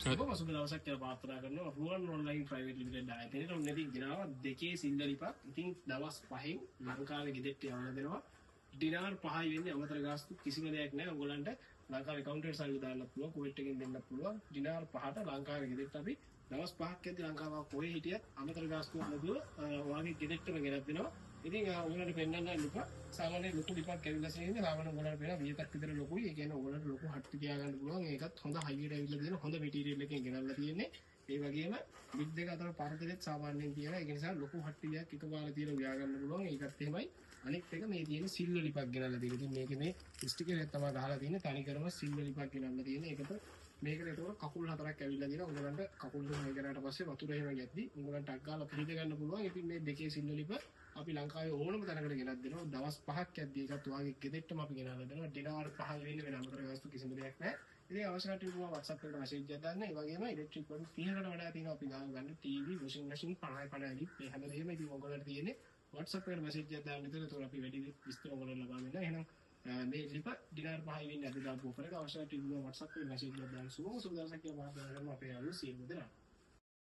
සුබම සුබ දවසක් කියලා ප්‍රාර්ථනා කරනවා රුවන් ඔන්ලයින් ප්‍රයිවට් ලිමිටඩ් ආයතනයට. ඔන්න ඉතින් ගෙනාවා දෙකේ සිල්වර් ලිපක්. ඉතින් දවස් 5න් ලංකාවේ ගෙදරට යවලා දෙනවා. ඩිනාර් 5යි වෙන්නේ, අමතර ගාස්තු කිසිම දෙයක් නැහැ. ඔයගොල්ලන්ට ලංකාවේ කවුන්ටර් සල්ලි දාන්නත් පුළුවන්, කුවේට් එකෙන් දෙන්නත් පුළුවන්. ඩිනාර් 5ට ලංකාවේ ගෙදරට අපි දවස් 5ක් යද්දි ලංකාව කොහේ හිටියත් අමතර ගාස්තුවක් නැතුව ඔයාගේ ගෙදරටම ගෙනත් දෙනවා. ඉතින් ඔයගොල්ලන්ට පෙන්වන්න ලිප සාමාන්‍ය ලොකු ලිපක් ඇවිල්ලා තියෙන්නේ. සාමාන්‍ය ඔයගොල්ලන්ට පේනවා වියතක් විතර ලොකුයි. ඒ කියන්නේ ඔයගොල්ලන්ට ලොකු හට්ටි තියාගන්න පුළුවන්. ඒකත් හොඳ හයියට ඇවිල්ලා තියෙන හොඳ මැටීරියල් එකකින් ගෙනල්ලා තියෙන්නේ. ඒ වගේම බිත් දෙක අතර පරතරෙත් සාමාන්‍යයෙන් තියෙනවා. ඒක නිසා ලොකු හට්ටියක් එකපාර තියලා උයා ගන්න පුළුවන්. ඒකත් එහෙමයි. අනිත් එක මේ තියෙන සිල්වර් ලිපක් ගෙනල්ලා තියෙනවා. ඉතින් මේකේ මේ ස්ටිකර් එක තමයි ගහලා තියෙන්නේ. තනිකරම සිල්වර් ලිපක් ගෙනල්ලා තියෙන්නේ. ඒකට මේකට ඒතකොට කකුල් හතරක් ඇවිල්ලා තියෙනවා. ඔයගොල්ලන්ට කකුල් දෙක මේ කරාට පස්සේ වතුර එහෙම ගැද්දි ඔයගොල්ලන්ට ටක් ගාලා පිහිට ගන්න පුළුවන්. ඉතින් මේ දෙකේ සිල්වර් ලිප අපි ලංකාවේ ඕනම තැනකට ගෙනත් දෙනවා. දවස් 5ක් යද්දි ඒකත් ඔයාගේ ගෙදරටම අපි ගෙනල්ලා දෙනවා. ඩිනාර් 5 වෙන්නේ වෙන අමතර ගාස්තු කිසිම දෙයක් නැහැ. ඉතින් අවශ්‍ය කටයුතු වුණා WhatsApp එකට මැසේජ් එකක් දාන්න. ඒ වගේම ඉලෙක්ට්‍රික් වලු 30කට වඩා තියෙනවා අපි ගාව ගන්න. TV, washing machine 50 50 ලිප් මේ හැමදේම. ඉතින් ඔයගොල්ලන්ට තියෙන්නේ WhatsApp එකට මැසේජ් එකක් දාන්න විතර. ඒතකොට අපි වැඩි විස්තර ඔයගොල්ලන්ට ලබා දෙන්න. එහෙනම් මේ ලිප ඩිනාර් 5 වෙන්නේ අද දාපු ඔෆර් එක. අවශ්‍ය කටයුතු වුණා WhatsApp එකට මැසේජ් එකක් දාන්න. සුබම සුබ දවසක් කියලා මම කරනවා අපේ යාළුවෝ සියලු දෙනාට.